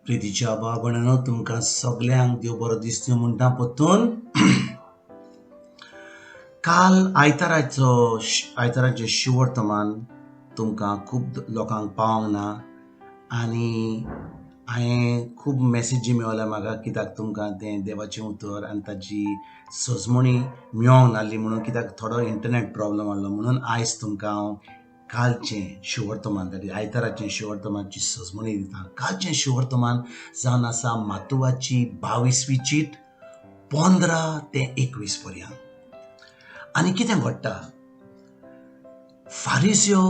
प्रितीच्या भाव तुमकां सगल्यांक देव बरो दिसता म्हणटा. परतून काल आयताराचें शिवर्तमान तुमकां खूब लोकांक पावंक ना आनी हांवें खूब मॅसेजी मेवल्या म्हाका कित्याक तुमकां तें देवाचें उतर आनी ताची सजमणी मेवोंक नासली म्हणून, कित्याक थोडो इंटरनेट प्रॉब्लम आसलो म्हणून आयज तुमकां हांव कालचें शिवर्तमान, आयताराचें शिवर्तमानची सजमणी दिता. कालचें शिवर्तमान जावन आसा मातुवाची 22वी चीट 15 ते 21 पर्यंत. आनी कितें घडटा, फारिस्यो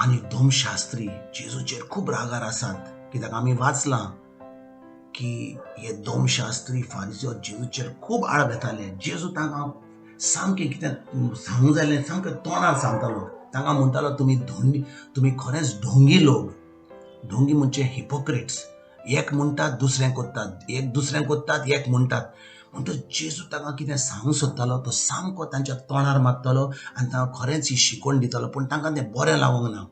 आनी धर्मशास्त्री जेजूचेर खूब रागार आसात, कित्याक आमी वाचलां की हे धर्मशास्त्री फारिस्यो जेजूचेर खूब आळ घेताले. जेजू तांकां सामकें कितें सांगूंक जाय जाल्यार सामकें तोंडार सांगतालो. तांकां म्हणटालो तुमी खरेंच ढोंगी लोक. ढोंगी म्हणजे हिपोक्रेट्स. एक म्हणटात दुसरें करतात, एक दुसरें करतात, एक म्हणटात. म्हणटच जेजू तांकां कितें सांगूंक सोदतालो तो सामको तांच्या तोंडार मारतालो आनी तांकां खरेंच ही शिकवण दितालो, पूण तांकां तें बरें लागूंक ना.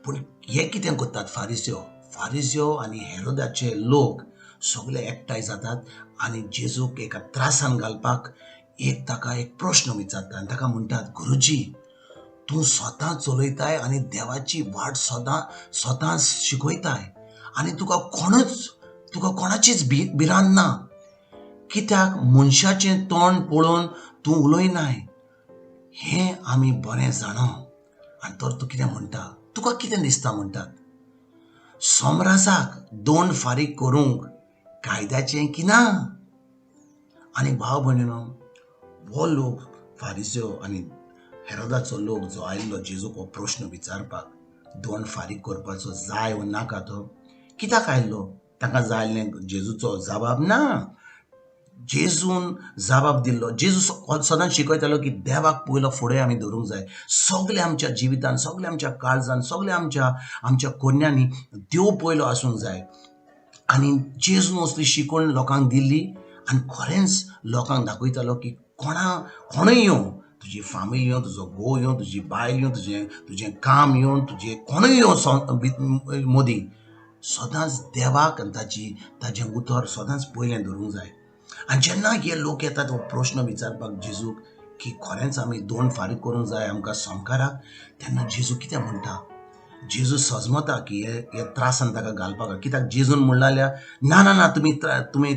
पूण हे कितें करतात, फारिस्यो आनी हेरोदाचे लोक सगळे एकठांय जातात आनी जेजूक एका त्रासान घालपाक एक ताका एक प्रश्न विचारता आनी ताका म्हणटात, गुरुजी तूं स्वता चलयताय आनी देवाची वाट स्वता शिकयताय आनी तुका कोणाचीच भिरांत ना, कित्याक मनशाचें तोंड पळोवन तूं उलयनाय हें आमी बरें जाणा. आनी तर तूं कितें म्हणटा, तुका कितें दिसता म्हणटात, सोमराजाक दोन फारीक करूंक कायद्याचें की ना? आनी भाव भयणीनो, हो लोक फारिस्यो आनी हेरोदाचो लोक जो आयिल्लो जेजूक हो प्रश्न विचारपाक दोन फारीक करपाचो जाय वो नाका, तो कित्याक आयिल्लो? तांकां जाय आसलें जेजूचो जबाब ना. जेजून जबाब दिल्लो. जेजू सदांच शिकयतालो की देवाक पयलो फुडें आमी धरूंक जाय. सगळे आमच्या जिवितान, सगळे आमच्या काळजान, सगळे आमच्या कोन्यांनी देव पयलो आसूंक जाय. आनी जेजून असली शिकवण लोकांक दिल्ली आनी खरेंच लोकांक दाखयतालो की कोणूय येवं, तुजी फामिली येवं, तुजो घोव येवं, तुजी बायल येवं, तुजें काम येवं, तुजें कोणूय येवं मोदी, सदांच देवाक आनी ताचें उतर सदांच पयलें धरूंक जाय. आनी जेन्ना हे लोक येतात हो प्रश्न विचारपाक जेजूक की खरेंच आमी दोन फारीक करूंक जाय आमकां संवकाराक, तेन्ना जेजू कितें म्हणटा, जेजू सजमता की हे त्रासान ताका घालपाक, कित्याक जेजून म्हणलां जाल्यार ना ना ना तुमी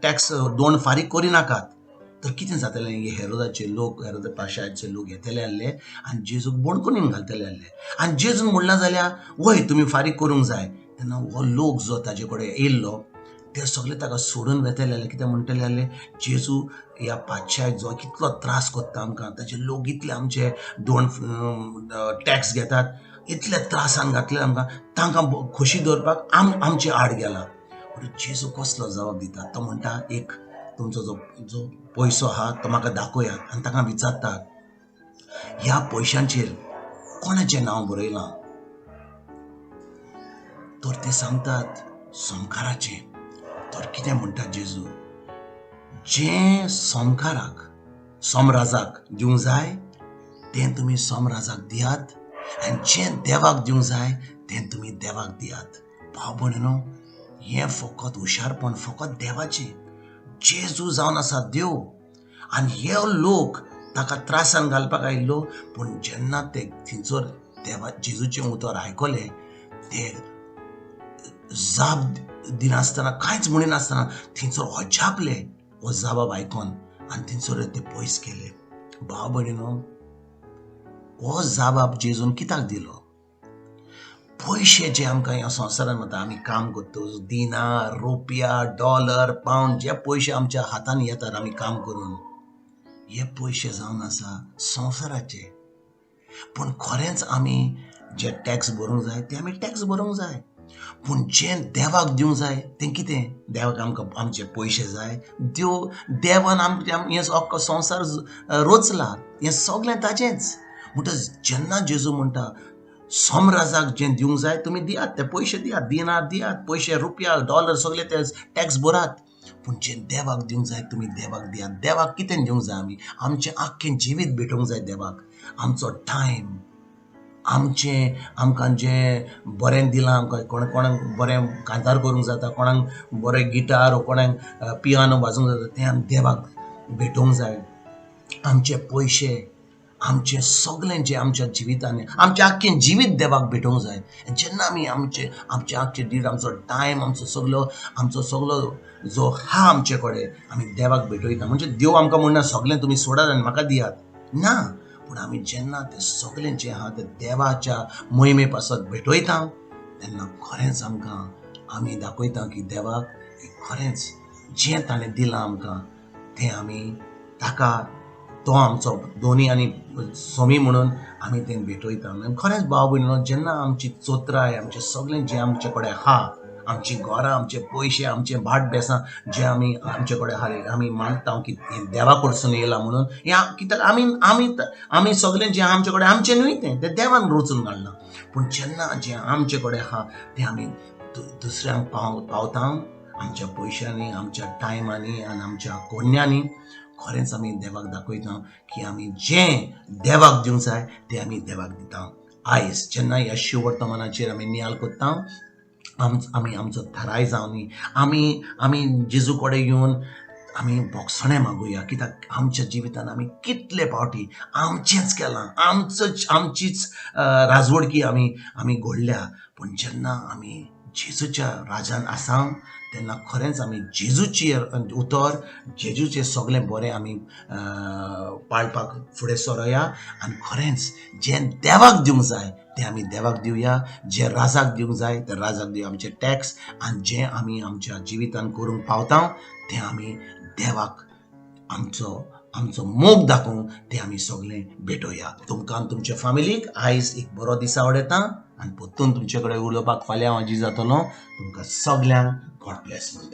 टॅक्स दोन फारीक करिनाकात, तर कितें जातलें, हे हेरोदाचे लोक, हेरोद पाशाचे लोक येतले आसले आनी जेजूक बोणकोणीन घालतले आसले. आनी जेजून म्हणलां जाल्यार वय तुमी फारीक करूंक जाय, तेन्ना हो लोक जो ताजे कडेन येयल्लो ते सगळे ताका सोडून वेतले आसले. कितें म्हणटले आसले, जेजू ह्या पातशाक जो कितलो त्रास करता आमकां, ताजे लोक इतले आमचे दोन टॅक्स घेतात, इतले त्रासान घातले आमकां, तांकां खोशी दवरपाक आमचे आड गेला. पूण जेजू कसलो जबाब दिता, तो म्हणटा एक तुमचो जो पयसो आहा तो म्हाका दाखयात. आनी ताका विचारतात, ह्या पयशांचेर कोणाचें नांव बरयलां? तर ते सांगतात संवकाराचें. तर कितें म्हणटा जेजू, जें संवकाराक सोमराजाक दिवंक जाय तें तुमी सोमराजाक दियात आनी जें देवाक दिवंक जाय तें तुमी देवाक दियात. भाव भयणीनो, हें फकत हुशारपण फकत देवाचें. जेजू जावन आसा देव आनी हे लोक ताका त्रासान घालपाक आयिल्लो, पूण जेन्ना ते थंयसर देवा जेजूचें उतर आयकलें ते जाप दिनासतना, कांयच म्हणिनासतना थंयसर अजापले हो जबाब आयकोन आनी थंयसर ते पयस गेले. भाव भयणीनो, हो जबाब जेजून कित्याक दिलो? पयशे जे आमकां ह्या संवसारान वता, आमी काम करता, दिनार, रुपया, डॉलर, पावंड, जे पयशे आमच्या हातान येतात आमी काम करून, हे पयशे जावन आसा संवसाराचे. पूण खरेंच आमी जे टॅक्स भरूंक जाय ते आमी टॅक्स भरूंक जाय, पूण जें देवाक दिवंक जाय तें कितें? देवाक आमकां आमचे पयशे जाय. देवान आमचें हें अख्खो संवसार रचला, हें सगळें ताजेंच. म्हणटच जेन्ना जेजू म्हणटा सोमराजाक जें दिवंक जाय तुमी दियात, ते पयशे दियात, दिनार दियात, पयशे, रुपया, डॉलर सगळे ते टॅक्स भरात, पूण जें देवाक दिवंक जाय तुमी देवाक दियात. देवाक कितें दिवंक जाय? आमी आमचें आख्खें जिवीत भेटोवंक जाय देवाक, आमचो टायम, आमचें आमकां जें बरें दिलां, आमकां कोण कोणाक बरें कांतार करूंक जाता, कोणाक बरें गिटार, कोणाक पियानो वाजोवंक जाता, तें आमी देवाक भेटोवंक जाय. आमचे पयशे, आमचें सगळें जें आमच्या जिवितांनी, आमचें आख्खें जिवीत देवाक भेटोवंक जाय. जेन्ना आमी आमचें आमचें आख्खें जिवीत, आमचो टायम, आमचो सगलो जो आहा आमचे कडेन आमी देवाक भेटयता. म्हणजे देव आमकां म्हणना सगळें तुमी सोडात आनी म्हाका दियात ना, पूण आमी जेन्ना तें सगळें जें आहा तें देवाच्या मोहिमे पासत भेटयता तेन्ना खरेंच आमकां आमी दाखयता की देवाक की खरेंच जें ताणें दिलां आमकां तें आमी ताका, तो आमचो दोनी आनी सोमी म्हणून आमी तें भेटयता. आनी खरेंच भाव भयणीनो, जेन्ना आमची चोत्राय, आमचें सगळें जें आमचे कडेन आहा, आमचीं घरां, आमचे पयशे, आमचे भाट बेसां जें आमी आमचे कडेन आहा, आमी मानता की हें देवा कडसून येयलां म्हणून, हें कित्याक आमी आमी आमी सगळें जें आमचे कडेन आमचें न्हय, तें तें देवान रचून घाललां. पूण जेन्ना जें आमचे कडेन आहा तें आमी दुसऱ्यांक पावता, आमच्या पयशांनी, आमच्या टायमांनी आनी आमच्या कोन्यांनी, खरेंच आमी देवाक दाखयता की आमी जें देवाक दिवंक जाय तें आमी देवाक दिता. आयज जेन्ना ह्या शिववर्तमानाचेर आमी नियाल करता, आमी आमचो थाराय जावनी आमी आमी जेजू कडेन येवन आमी भोगसणें मागुया, कित्याक आमच्या जिवितान आमी कितले फावटी आमचेंच केलां, आमचीच राजवडकी आमी आमी घडल्या. पूण जेन्ना आमी जेजूच्या राजान आसा तेन्ना खरेंच आमी जेजूची उतर, जेजूचें सगळें बरें आमी पाळपाक फुडें सरोया आनी खरेंच जें देवाक दिवंक जाय तें आमी देवाक दिवया, जें राजाक दिवंक जाय तें राजाक दिवया, आमचें टॅक्स, आनी जें आमी आमच्या जिवितान करूंक पावता तें आमी देवाक आमचो आमचो मोग दाखोवन तें आमी सगळें भेटोवया. तुमकां आनी तुमच्या फामिलीक आयज एक बरो दीस आवडटा आनी परतून तुमचे कडेन उलोवपाक फाल्यां हांव जी जातलो. तुमकां सगल्यांक गॉड ब्लेस म्हणटा.